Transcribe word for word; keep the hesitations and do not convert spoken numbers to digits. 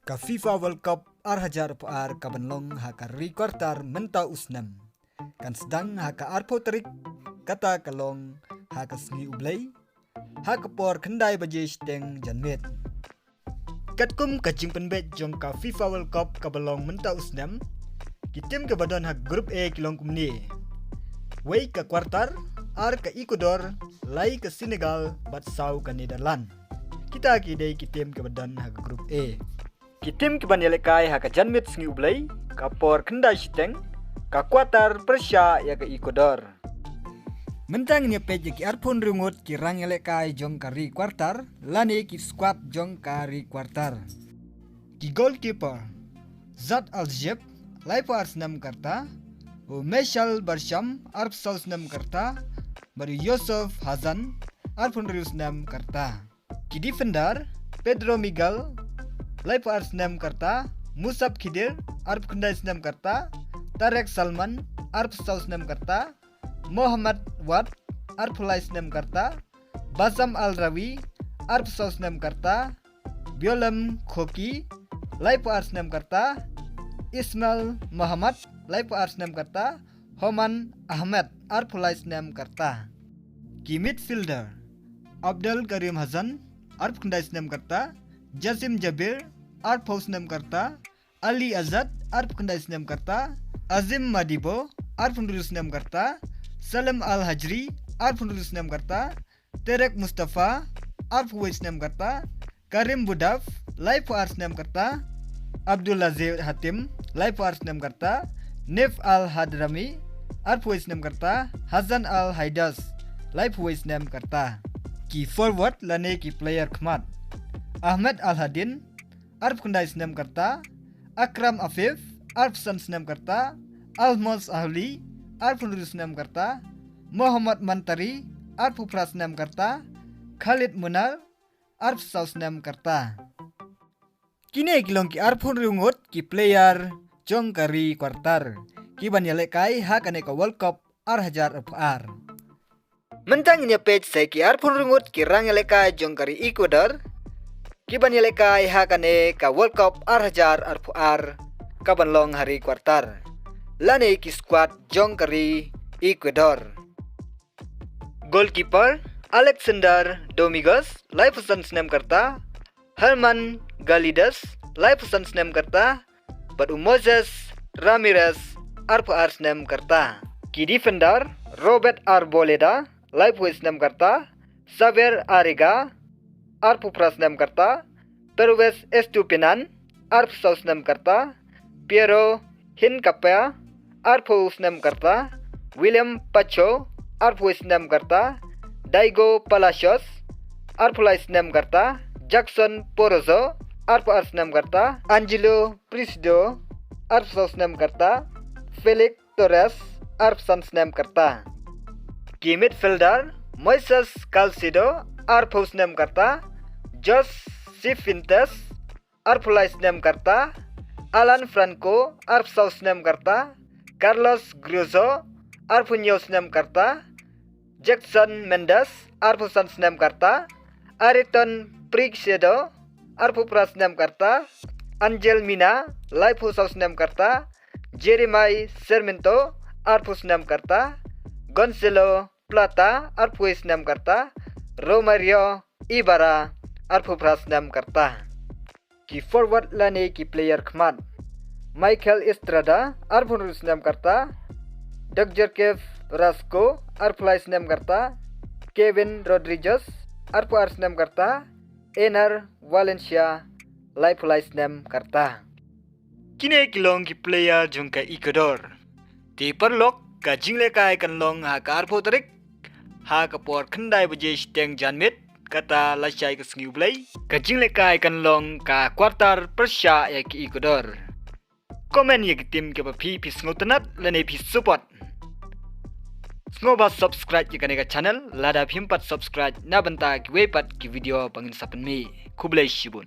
Ka FIFA World Cup ar hajar arphew ar ka ban long ha ka ri Qatar mynta u snem. Kan sdang ha ka arphew tarik, kata ka long ha ka sngi U Blei, ha ka por khyndai baje shiteng janmiet. Katkum ka jingpynbeit jong ka FIFA World Cup ka ba long mynta u snem, ki tim ki ba don ha Group A ki long kumne: wei ka Qatar, ar ka Ecuador, lai ka Senegal, bad saw ka Netherlands. Kita ki dei ki tim ki ba don ha ka Group A. Ki tim ki ban ïalehkai ha ka janmiet sngi U Blei, ka por khyndai shiteng, ka Qatar pyrshah ïa ka Ecuador. Mynta ngin ïa peit ïa ki arphew hynriew ngut ki rangïalehkai jong ka ri Qatar, lane ki squad jong ka ri Qatar. Ki goalkeeper: Zad Al Jeb, laiphew ar snem ka rta, u Meshal Barsham, arphew saw snem ka rta, bad u Yusuf Hazan, arphew hynriew snem ka rta. Ki defender: Pedro Miguel, laiphew ar snem ka rta, Musab Khidir, arphew khyndai snem ka rta, Tarek Salman, arphew saw snem ka rta, Mohammad Wad, arphew lai snem ka rta, Basam Al Rawi, arphew saw snem ka rta, Biolem Khoki, laiphew ar snem ka rta, Ismail Mohammad, laiphew ar snem ka rta, Homan Ahmed, arphew lai snem ka rta. Ki midfielder: Abdul Karim Hazan, arphew khyndai snem ka rta, Jasim Jabir, arphew snem ka rta, Ali Azad, arphew khyndai snem ka rta, Azim Madibo, arphew hynriew snem ka rta, Salem Al Hajri, arphew hynriew snem ka rta, Tarek Mustafa, arphew wei snem ka rta, Karim Budaf, laiphew ar snem ka rta, Abdulaziz Hatim, laiphew ar snem ka rta, Nif Al Hadrami, arphew wei snem ka rta, Hazan Al Haidas, laiphew wei snem ka rta. Ki forward lane ki player khmat: Ahmed Al Hadin, arphew khyndai snem ka rta, Akram Afif, arphew san snem ka rta, Almos Ahli, arphew hynriew snem ka rta, Mohammad Mantari, arphew phra snem ka rta, Khalid Munar, arphew saw snem ka rta. Kine ki long ki arphew hynriew ngut ki player jong ka ri Qatar ki ban ïalehkai ha kane ka World Cup ar hajar arphew ar. Mynta ngin ïa peit sa ki arphew hynriew ngut ki rangïalehkai jong ka ri Ecuador ki ban ïalehkai ha kane ka World Cup ar hajar arphew ar ka ban long ha ri Qatar, lane ki squad jong ka ri Ecuador. Goalkeeper: Alexander Domingos, laiphew san snem ka rta, Herman Galides, laiphew san snem ka rta, bad u Moises Ramirez, arphew ar snem ka rta. Ki defender: Robert Arboleda, laiphew snem ka rta, Xavier Arriaga, arphew phra snem ka rta, Pervez Estupiñán, arphew saw snem ka rta, Piero Hincapié, arphew snem ka rta, William Pacho, arphew snem ka rta, Diego Palacios, arphew lai snem ka rta, Jackson Porozo, arphew ar snem ka rta, Angelo Presidio, arphew saw snem ka rta, Felix Torres, arphew san snem ka rta. Ki midfielder: Moises Caicedo, arphew snem ka rta, Josh Cifuentes, arphew lai snem ka rta, Alan Franco, arphew saw snem ka rta, Carlos Gruezo, arphew hynñiew snem ka rta, Jackson Mendes, arphew san snem ka rta, Ayrton Preciado, arphew phra snem ka rta, Angel Mena, laiphew saw snem ka rta, Jeremiah Sarmiento, arphew snem ka rta, Gonzalo Plata, arphew snem ka rta, Romario Ibarra, arphew phra snem ka rta. Ki forward lane ki player khmat: Mikel Estrada, arphew hynriew snem ka rta, Djorkaeff Rascón, arphew lai snem ka rta, Kevin Rodríguez, arphew ar snem ka rta, Enner Valencia, laiphew lai snem ka rta. Kine ki long ki player jong ka Ecuador. Te paralok, ka jinglehkai kan long ha ka arphew tarik, ha ka por khyndai baje shiteng janmiet, kata lashai ka sngi U Blei. Ka jinglehkai kan long ka Qatar pyrshah ïa ka Ecuador. Comment ïa ki tim kiba phi phi sngewtynnad lane phi support. Sngewbha subscribe ïa kane ka channel lada phim pat subscribe na bynta kiwei pat ki video ba ngin sa pynmih. Khublei shibun.